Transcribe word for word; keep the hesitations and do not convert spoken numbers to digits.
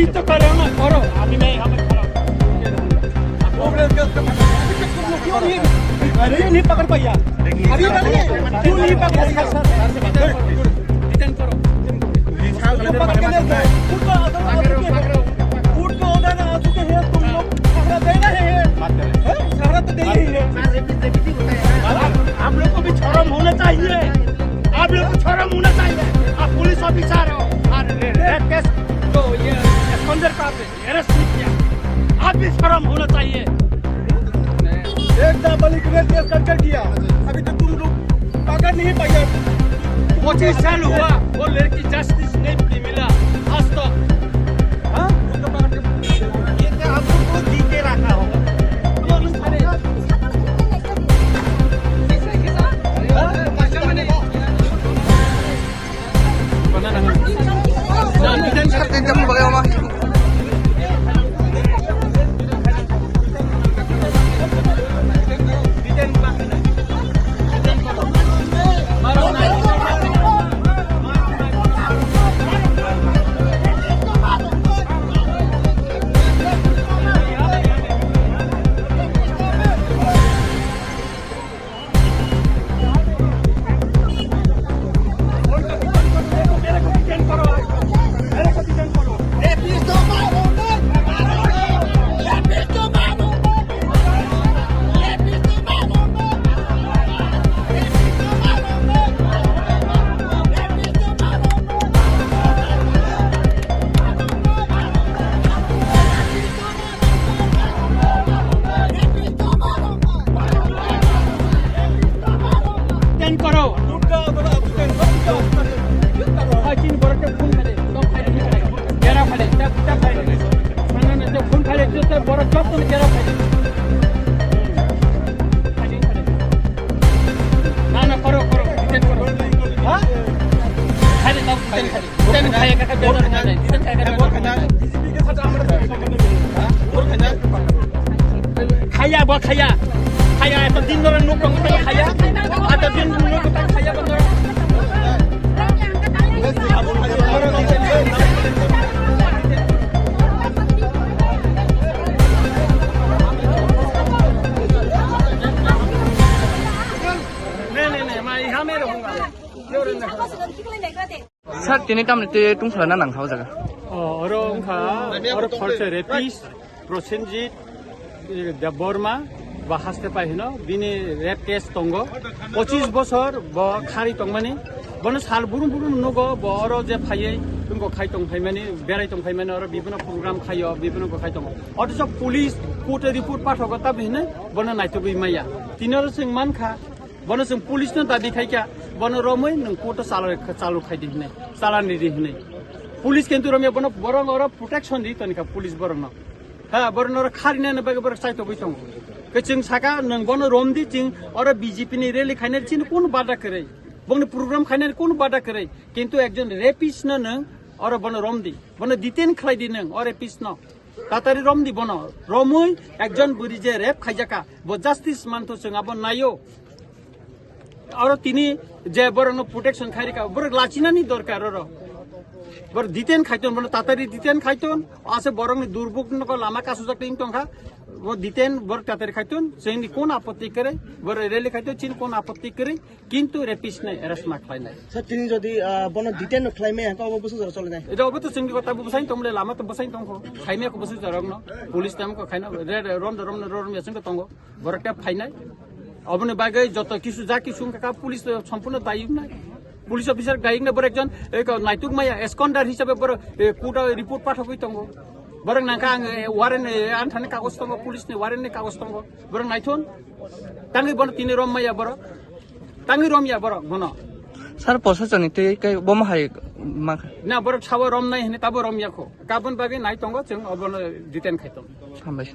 तो कर रहे हो ना, करो। अभी मैं यहाँ पे खड़ा हूँ। क्यों नहीं, क्यों नहीं पकड़ पाया? अभी पकड़, क्यों नहीं पकड़ पाया? Return करो। उनको पकड़ के ले जाओ। उनको ऑर्डर आ चुके हैं। उनको ऑर्डर आ चुके हैं, तुम लोग सहारा दे रहे हैं। हैं? सहारा तो दे ही रहे हैं। आप लोग को भी शर्म होना चाहिए। आप लोग को शर्म होना चाहिए। आप पुलिस ऑफिसर हो और रेप केस जो ये एस्कॉन्डर का अरेस्ट नहीं किया, आप भी शर्म होना चाहिए। एक दाबली को रेप केस कर दिया, अभी तो तुम लोग पकड़ नहीं पाए। पच्चीस साल हुआ, वो लड़की जस्टिस नहीं मिला आज तक। हाँ? ये तो हम लोग को जी के रखा होगा। Stand करो। हाँ, चीन बोलो, जब खून फैले, सब फैले, नहीं फैले। गहरा फैले, जब, जब फैले। सुनो ना, जब खून फैले, जब, जब बोलो, जब तुम गहरा फैले। फैले, फैले। ना, ना, करो, करो, detain करो। हाँ? फैले, तब detain फैले। Khaya bo khaya. Khaya, eto din dhore nuk tong tong khaya. Eto din nuk tong khaya bo dhore. नहीं, नहीं, नहीं, मैं यहाँ में रहूँगा। Sir, tini tamni twi tungsla na nang thaw jaga. O, oro wngkha, oro khorsa rapist, Prosenjit, eh, Debbarma, ba haste pai hino, bini rape case tongo. Pochis bosor bo khari tongmani. Bono sal burum burum nugo, bo oro je phaiwi, tungko khai tong phaimani, berai tong phaimani, oro bibino program khaio, bibino ko khai tongo. Othocho police court report pathogo tabhi hinwi, bono naitugwi maya. Tini oro chwng mankha, Bono chwng police no dabi khai kha, bono romwi nwng court o chalai, chalu khai di hinwi, chalani di hinwi. Police kintu romya bono borok oro protection di toni kha police borok no. Ha, borok no oro kharina ni bagwi borok chaitogwi tongo. Khe chwng saka nwng bono rom di, chwng oro B J P ni rally khainai chini kunu bada kwrwi. Bongni program khainai kunu bada kwrwi. Kintu ekjon rapist no nwng oro bono rom di. Bono detain khlai di nwng, o rapist no. Tatari rom di bono. Romwi ekjon bwrwi je rape khaijaka, bo justice mantho chwng abo naio. Aro tini je borokno protection khairika, borok lachinani dorkar oro. Borok detain khaiton, bono tatari detain khaiton, ase borokni durbuk nogo lama kasujak twi tongkha. Bo detain borok tatari khaiton, chini kon apotti kere, borok rally khaiton, chini kon apotti kere. Kintu rapist nai arrest ma khlainai. Sir, tini jodi, ah, bono detain no khlaimaya, hwnkhe obo bwswk jora cholinai? Eta obo to chwngni kota bo bwsai tongmani, lama to bwsai tongkho. Khaimaya kho bwswk jora rokno. Police tam kho khaina, re, re, rom da, rom da, rom ya chwngkhe tongo. Borok ta phainai. Oboni bagwi joto kisu ja kisu wngkha kha police to sompurno dayok nai. Police officer dayok nai borok ekjon, eh, ko naituk maya, absconder hisabe borok, eh, court o report pathogwi tongo. Borok nangkha ang, eh, warrant, eh, anthani kagoj tongo, police ni warrant ni kagoj tongo. Borok naithon. Tangwi bono tini rom maya borok. Tangwi romya borok bono. Sir, posachoni twi kai bomo hai ma. Na, borok sabo romnai hwnwi tabo romya kho. Kabun bagwi nai tongo, chwng obono detain khai tongo. Hambai.